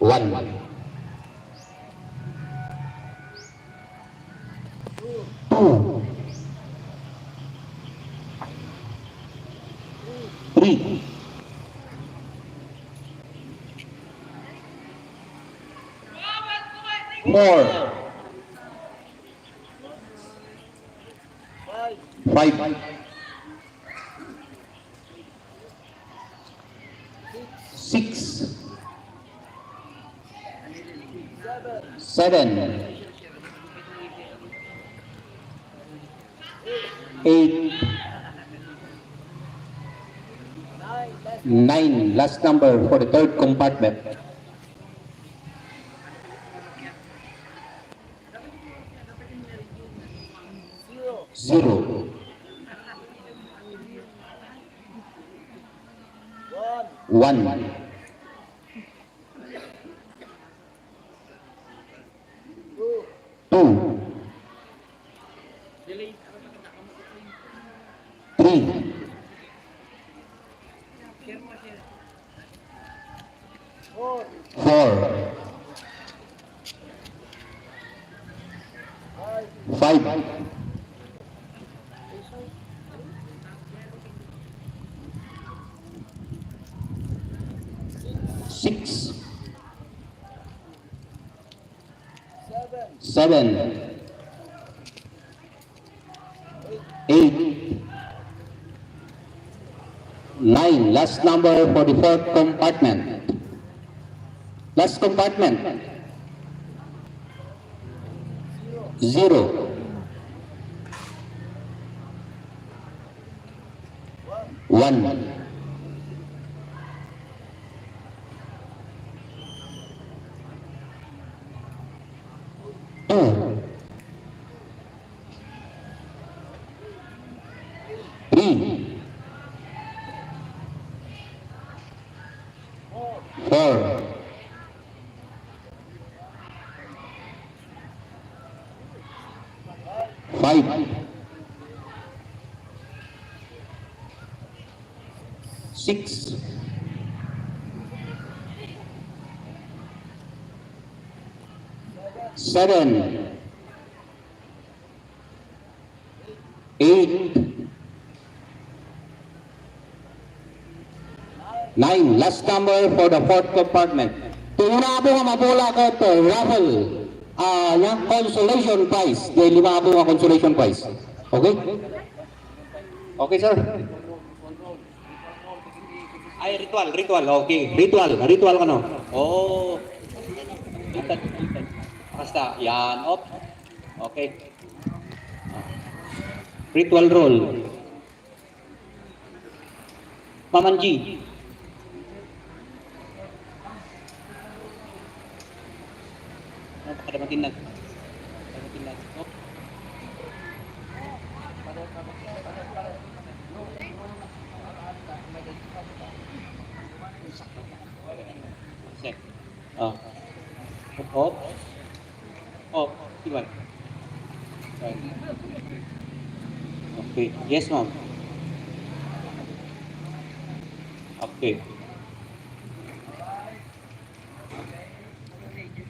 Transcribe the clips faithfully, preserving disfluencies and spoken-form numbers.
One. Two. Three. Four. Five. Six. Seven. Eight. Nine. Last number for the third compartment. Zero. One. Two. Three. Four. Five. Six. Seven. Eight. Nine. Last number for the fourth compartment. Last compartment. Zero. One. Two. Three. Four. Five. Six. Seven. Eight. Nine, last number for the fourth compartment. Ti limabunga nga mabola ket, uh, raffle, ah, ania, consolation prize. Ti limabunga consolation prize. Okay? Okay, sir. Ay, ritual, ritual. Okay, ritual, ritual kano. Oo. Basta, yan, op. Okay. Ritual roll. Ma'am Angie. Ano pa kada matinag? Kada matinag. Oh. Sir. Oh. Op. Oh, sige. Okay. Yes, ma'am. Okay.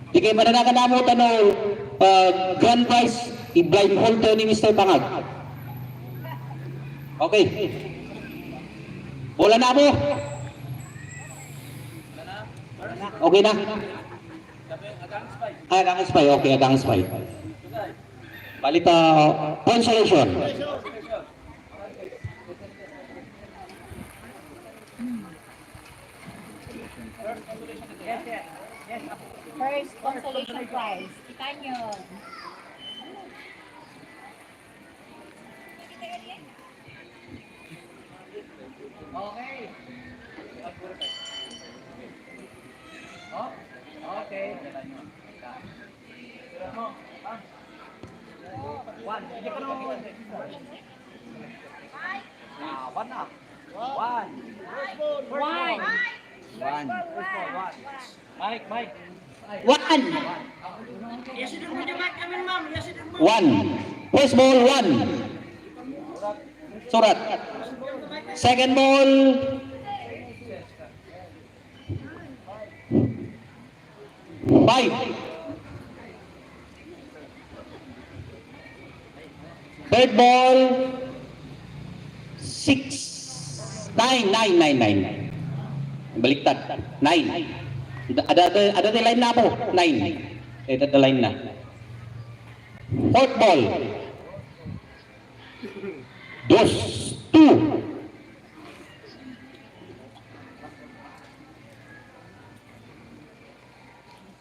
Sige, mananagan namo tano, uh, grand prize, i-blindfold tayo ni Mister Bangag. Okay. Bola namo. Okay na. Ay, agang spy. Okay, agang spy. Balita, consolation. First consolation prize. Kita nyo. Okay. Oh, okay. One. Hindi pa naman. Ah, one na. One. One. One. Mike, Mike. One. One. First ball, one. Surat. Second ball. Third ball, six, nine, nine, nine, nine. Baliktad. Nine. Ada, ada, ada, ada line na po. Nine. Eh, ada line na. Fourth ball. Dos, two.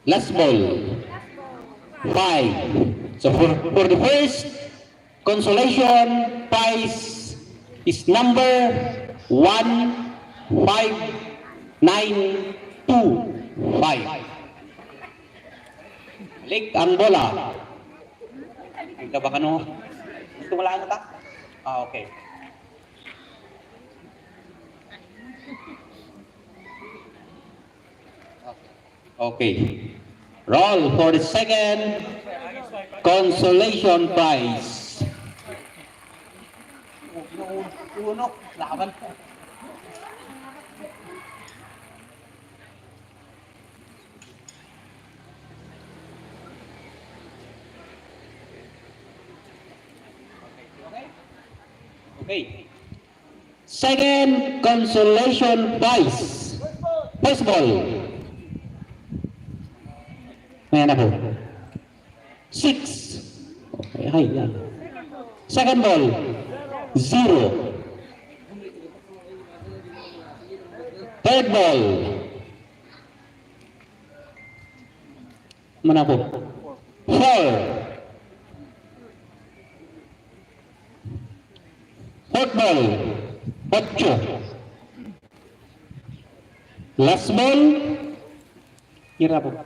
Last ball. Five. So for, for the first consolation prize is number one five nine two five. Balik ang bola. Ay, ka ba kano? Gusto mo lang ata? Ah, okay. Okay. Roll for the second consolation prize. Uno, laban. Okay. Second consolation prize. First ball. Ayan na po. Six. Okay, ay, yan. Second ball. Zero. Third ball. Mana po? Four. Fourth ball. Ocho. Last ball. Hira po.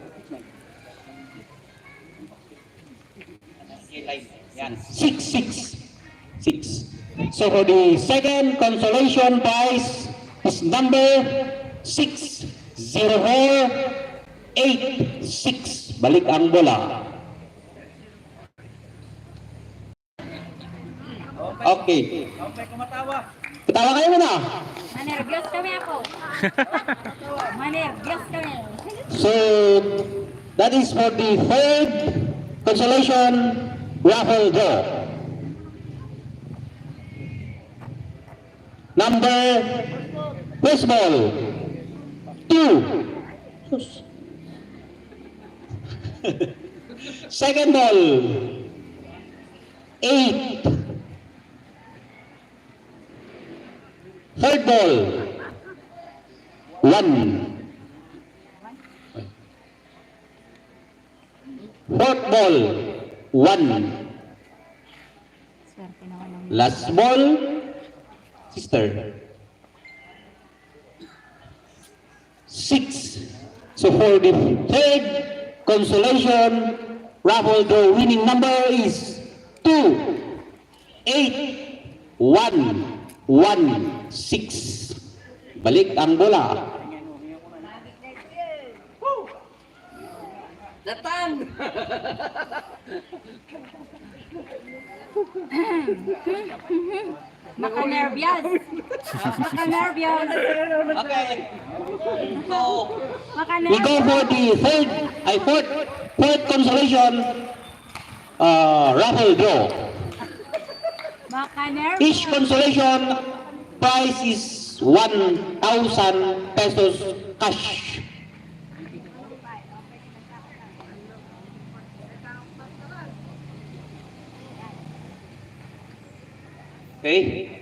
Yan. Six, six. Six. So for the second consolation prize is number six zero four eight six. Balik ang bola. Okay. Katawa kayo muna. Manerbyos kami ako. Manerbyos kami. So, that is for the third consolation raffle draw. Number, first ball, two. Second ball, eight. Third ball, one. Fourth ball, one. Swerte naman ang last ball, sister. Six. So for the third consolation raffle draw, winning number is two eight one one six. Balik ang bola. Datang! Makanerbyos. Makanerbyos. Okay. So, we go for the third, ay, fourth, fourth consolation, uh, raffle draw. Makanerbyos. Each consolation prize is one thousand pesos cash. Okay.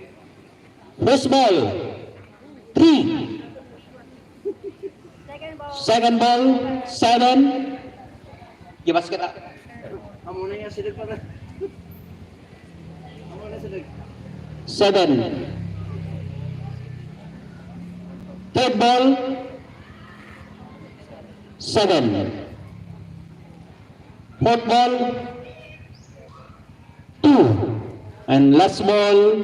First ball, three. Second ball, seven. Gibas kita. Amo na yan, sila para. Amo na sila. Seven. Third ball, seven. Fourth ball, two. And last ball,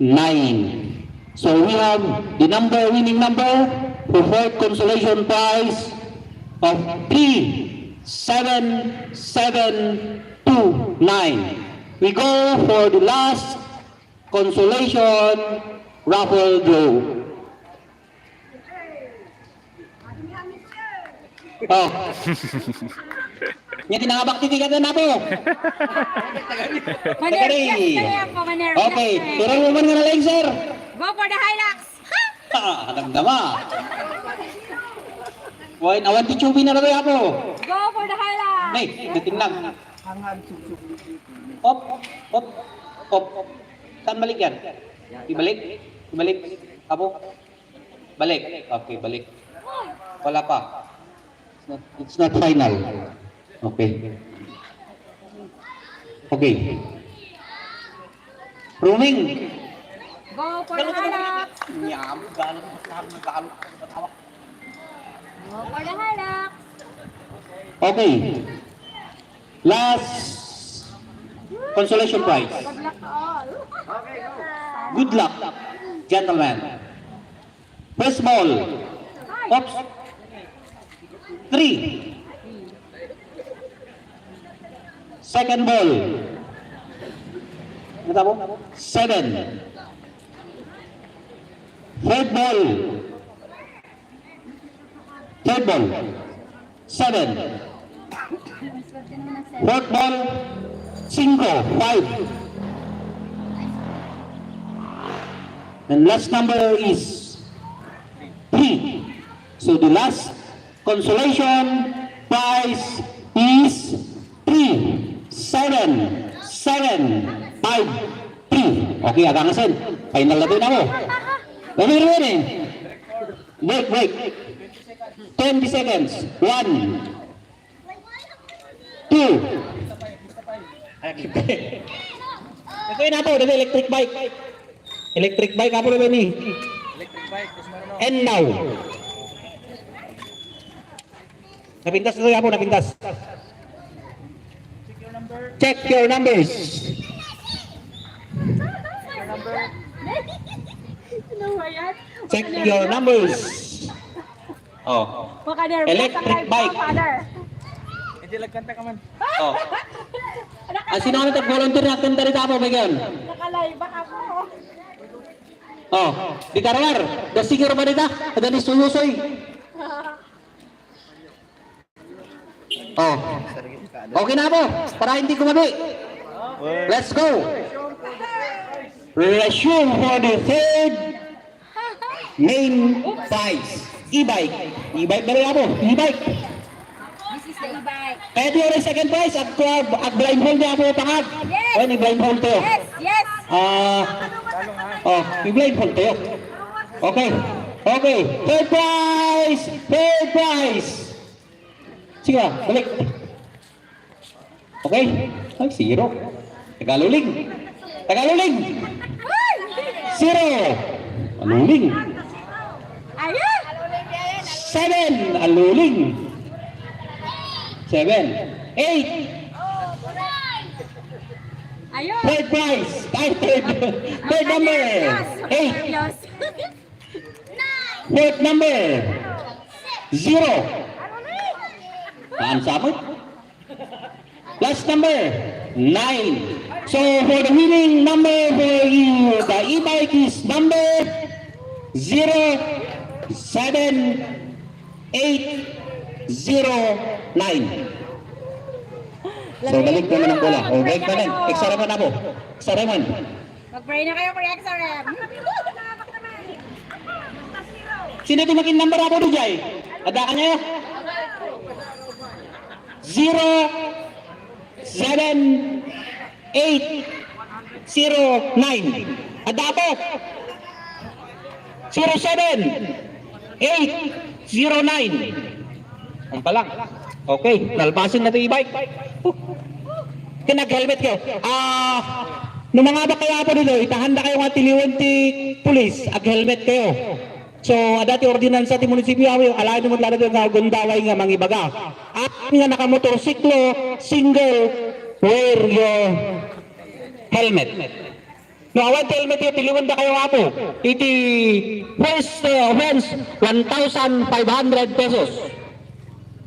nine. So we have the number, winning number for fourth consolation prize of three seven seven two nine. We go for the last consolation raffle draw. Oh. Nya ti nangabak ti ticket na po. Manerbias kaya po, manerbias. Okay. Pero woman nga na lang, sir. Go for the Hilux. Ah, damdama. Why, awan ti tubing na rin po. Go for the Hilux. Nay, dating lang. Op, op, op, op. Saan balik yan? Ibalik? Ibalik? Apo? Balik. Okay, balik. Wala pa. It's not, it's not final. Okay. Okay. Roaming. Go for the Hilux. Nyam, Tagalog, Tagalog, Tagalog. Go for the Hilux. Okay. Last consolation prize. Good luck to all. Good luck, gentlemen. First ball. Oops. Three. Second ball. Ano tabo? Seven. Third ball. Third ball. Seven. Fourth ball. Cinco. Five. And last number is three. So the last consolation prize is three, seven, seven, five, three. Okay, agangasen. Final na din ako. Ready, ready. Wait, wait. Twenty seconds. One. Two. Ito yun ato, dali, electric bike. Electric bike, apo na ni. And now. Napintas na to, apo, napintas. Check your numbers. Check your numbers. Oh. Electric bike. Hindi, nagkanta ka man. Oh. Ang sino nga nag-volunteer na kanta rita mo, Megan? Nakalaybak ako. Oh, di karuar. The singer ba rita? Ada ni Suyusoy. Oh. Okay na po. Para hindi kumabi. Let's go. Resume for the third main prize. E-bike. E-bike na rin ako. E-bike. This is the e-bike. Kaya di oras second prize, ag, ag blindfold niya ako pangag. Yes. Oh, ni blindfold tayo. Yes, yes. Ah, oh, ni blindfold tayo. Okay. Okay. Third prize! Third prize! Sige, balik. Okay? Ay, zero. Tagaluling. Tagaluling. Zero. Aluling. Ayun. Seven. Aluling. Seven. Eight. Ayun. Third prize. Ay, third. Third number. Eight. Fourth number. Zero. Paan sabot? Last number, nine. So, for the winning number for you, the e-bike is number zero seven eight zero nine. So, balik naman ang bola. O, balik naman. Extra naman ako. Extra naman. Mag-pray na kayo, Kuya X R M. Sino ti makin number ako, D J? Ada ka niya? Zero seven eight zero nine. Ada po. Zero seven eight zero nine. Ang palang. Okay, nalpasin na ti e-bike. Kaya nag-helmet kayo. Ah, no mangabak kayo apo dito, itahanda kayo nga tiliwen ti pulis, ag-helmet kayo. So, ada ti ordinansa ti munisipyo, awi, alaen mo lalo nga gundaway nga mangibaga. At nga nakamotorsiklo, single, wear your helmet. No, awan ti helmet, tiliwenda kayo, apo. Iti first, uh, offense, one thousand five hundred pesos.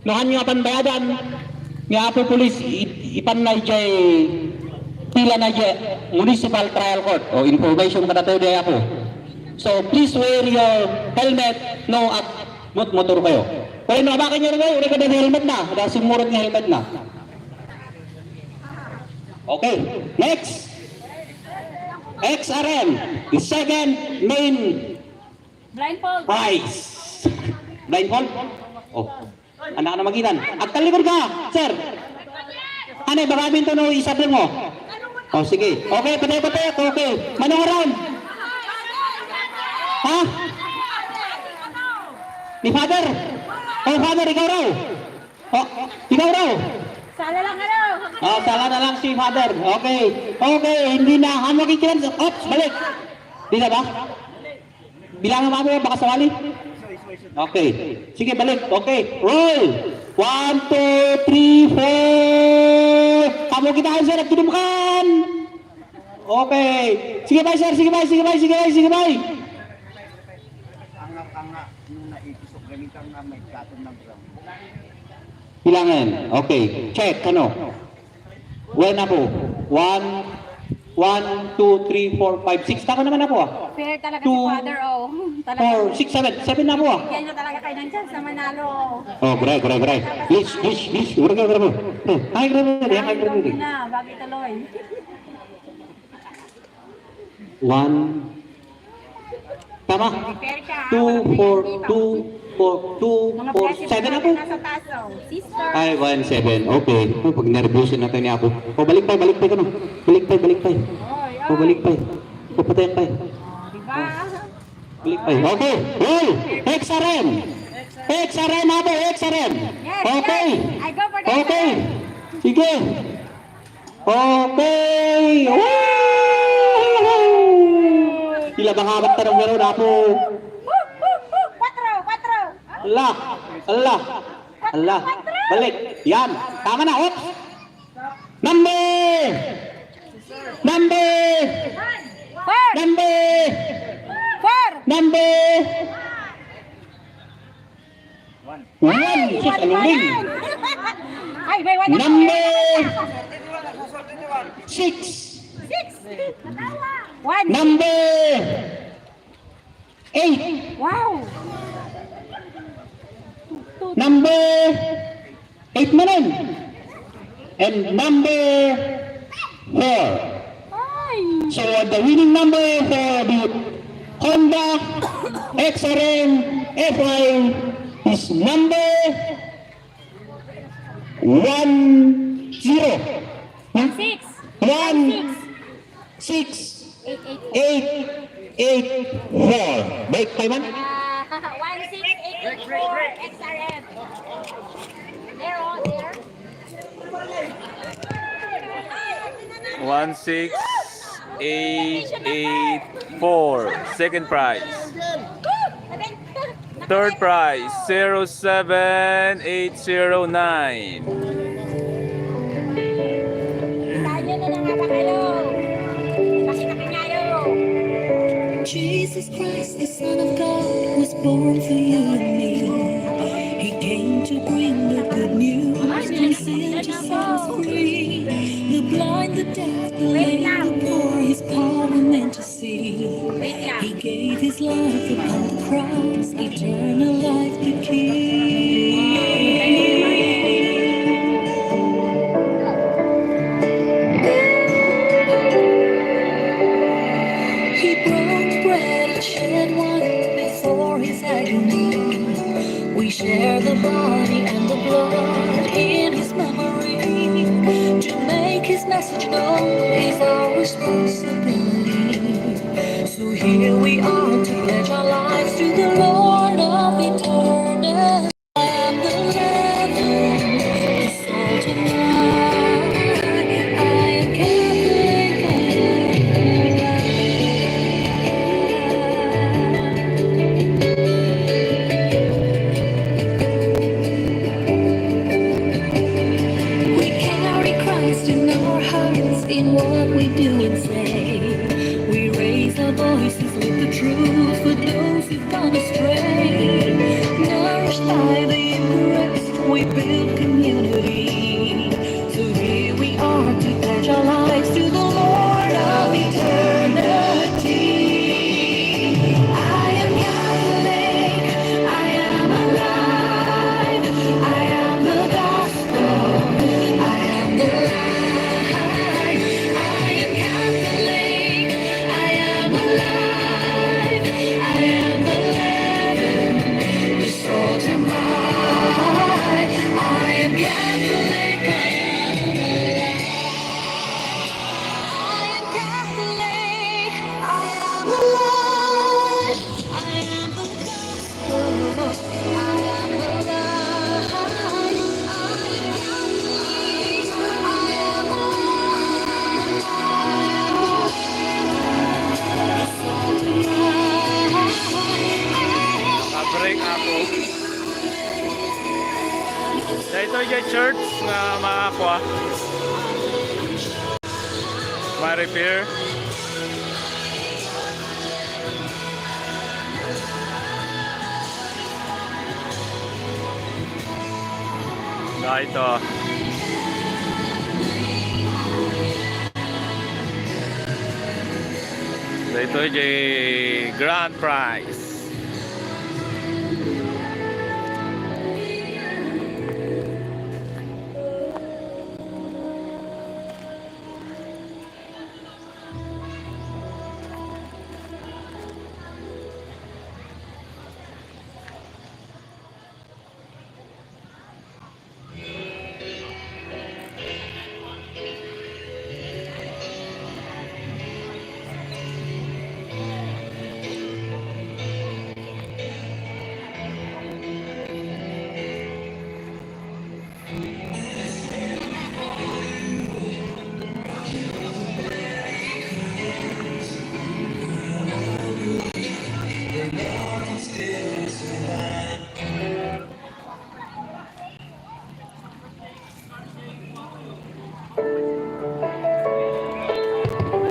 No, hanyo a panbayadan, nga apo pulis, i-, ipan na ijay, pila na ijay municipal trial court o information kadatayo di apo. So, please wear your helmet, no, at mot-, motor kayo. Kay no, abakan nyo na, wala ka na helmet na. Ada sumurot nga helmet na. Okay, next. X R M, the second main Blindfold. Prize. Blindfold? Oh. Anak na magitan. Agtalikod ka, sir. Ano, baka minto no isablan mo. Oh, sige. Okay, patay, patay ako. Okay. Manong round? Ha? Ni Father? Oh, Father, ikaw raw. Oh, ikaw raw. Sala lang, ano? Oh, sala na lang si Father. Okay. Okay, hindi na. Ano kikilan? Oops, balik. Di na ba? Bilangan mo ako, baka sawali. Okay. Sige, balik. Okay. Roll. One, two, three, four. Kamu kita, sir, at tinumkan. Okay. Sige, bye, sir. Sige, bye. Sige, bye. Sige, bye. Sige, bye. Ang, ang, ang, nung naipisok, ganito ang may katong ng ground. Bilangan. Okay. Check. Ano? Well, Apo. One, one, two, three, four, five, six. Tama naman, Apo, ah. Fair talaga si Two, Father, oh. Talaga. Four, six, seven. Seven na, Apo, ah. Bigyan niya talaga kayo ng chance na manalo. Oh, gray, gray, gray. Please, please, please. Gray, gray, gray. Eh, ay, gray, gray, ay, gray, gray. Bagay na, bagay tuloy. One. Tama? Fair ka. Two, four, two, four, two, Mga four, blessings seven na ako. Nasa taas, oh. Sister. Ay, one, seven. Okay. Oh, pag nervyoso na tayo ni Apo. Oh, balik pa, balik pa ka, no? Balik pa, balik pa. Oy, oh, oy. Balik pa. Oh, patay pa. Oh, di ba? Balik pa. Okay. Roll. X R M. X R M, Apo. X R M. Yes, okay. Yes. I go for the okay. X R M. Sige. Okay! Woo! Ila, makabat ta ng meron, Apo. Kwatro, kwatro. Ala, ala, ala. Balik. Yan. Tama na, oops. Number! Number! Four. Number! Four. Number! One. Ay, sus, one pa aluling. Yan. Ay, may one ako. Number six. Six. One. Number eight. Wow. Number eight manen. And number four. Ay. So, the winning number for the Honda X R M F I is number one zero. One six. One six. Eight eight four. Eight eight four. Balik tayo man. Ah, one six eight eight four, X R M. There, oh, there. One six eight eight four. Second prize. Third prize, zero seven eight zero nine. Saan yun na nga ba kayo? Pakita ka kayo. Jesus Christ, the Son of God, was born for you and me. He came to bring the good news, to set us free. The blind, the deaf, the lame, the poor, his power meant to see. He gave his life upon the cross, eternal life the King. He broke bread and shed wine before his agony. We share the body and the blood in his memory. To make his message known is our responsibility. So here we are to pledge our lives to the Lord of eternity. I am the Lamb, the salt of life. I am Catholic and we carry Christ in our hearts, in what we do and say. We raise our voices with the truth. Ito yung church nga makakwa. Ma-repair. Ah, ito. Ito yung grand prize.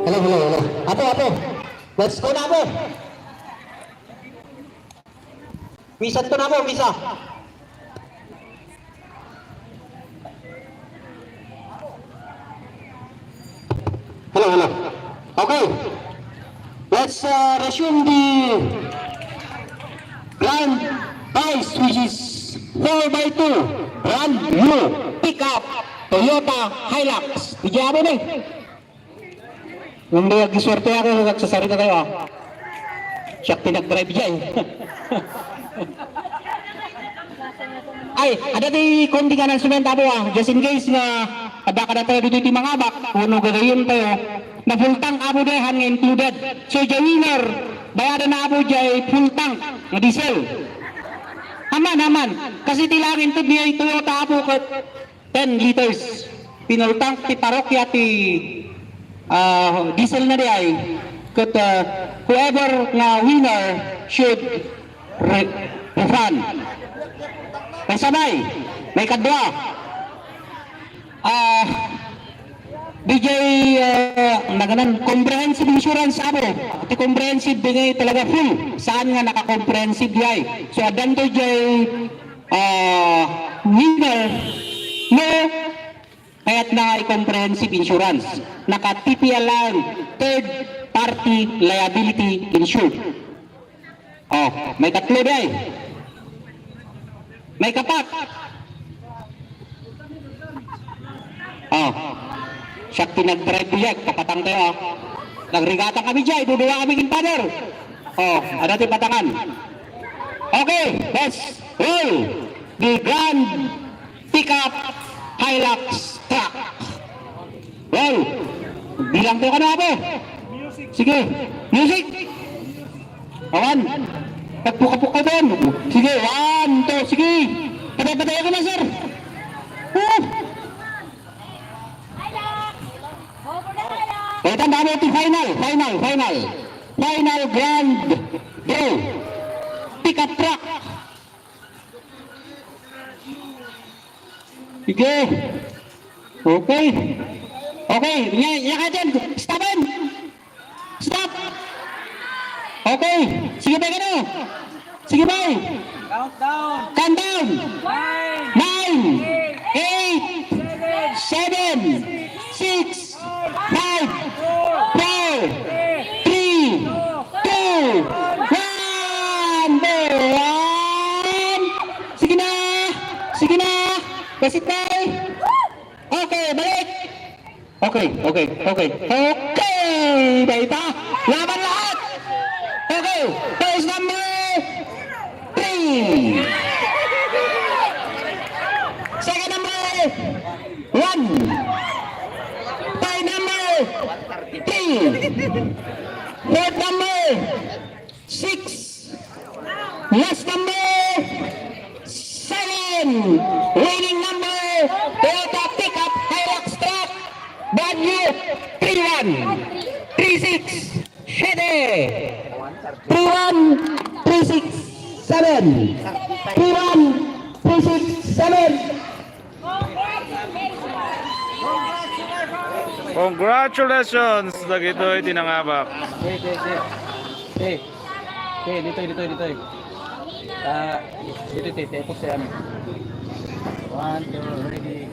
Hello, hello, hello. Apo, apo. Let's go na, apo. Misa to na, apo, misa. Hello, hello. Okay. Let's, uh, resume the grand prize, which is four by two brand new pickup Toyota Hilux. Di ba, apo, ni? Nung di agsuerte ako, nagsasarita tayo, ah. Siak ti nag-drive diay. Ay, adda ti konting announcement, apo, ah. Just in case nga adda kadatayo ditoy ti mangabak, wenno gagayyem tayo, na full tank, apo, diay, han nga included. So, diay winner, bayadan na, apo, diay full tank nga diesel. Aman, aman. Kasi ti langin to, diay Toyota, apo, ket ten liters. Pinultang ti parokya ti, ah, diesel na diay. Ket, ah, whoever nga winner should re-, refund. Maisabay, maikadua. Ah, diay, ah, naganan, comprehensive insurance, apo. Ti comprehensive, diay talaga full. Saan nga naka-comprehensive diay? So, addanto diay, ah, winner, no, kayatna nga i-comprehensive insurance. Naka T P L line, third party liability insured. Oh, maikatlo diay. Maikapat. Oh. Siak ti nag-drive diay, kapatang tayo, ah. Nagregata kami diay, dudua kami ken Father. Oh, adda ti patangan. Okay, let's roll the grand pickup Hilux truck. Well, bilang tayo kano, apo. Sige, music. Awan. Pagpuka-puka doon. Sige, one, two, sige. Patay-patay ako na, sir. Woo! Eh, tandaan mo ito, final, final, final. Final grand draw. Pickup truck. Sige. Okay. Okay. Nya, nya ka dyan. Stop him. Stop. Okay. Sige, bay, ano? Sige, bay. Countdown. Countdown. Nine. Nine. Eight. Eight. Seven. Seven. Six. Five, four, three, two, one. One. Sige na. Sige na. Basit na. Okay, balik. Okay, okay, okay. Okay, baita. Laban lahat. Okay, first number. Three. Second number, one. Tie number, three. Fourth number, six. Last number, seven. Winning number, Toyota pickup Hilux truck. Brand new, three one, three six. Siete. Three one, three six seven. Three one, three six seven. Congratulations dagitoy ti nangabak. Hey, hey, hey. Hey. Hey, ditoy, ditoy, ditoy. Ah, ditoy, ditoy, ditoy, ditoy, ditoy. One, two, ready.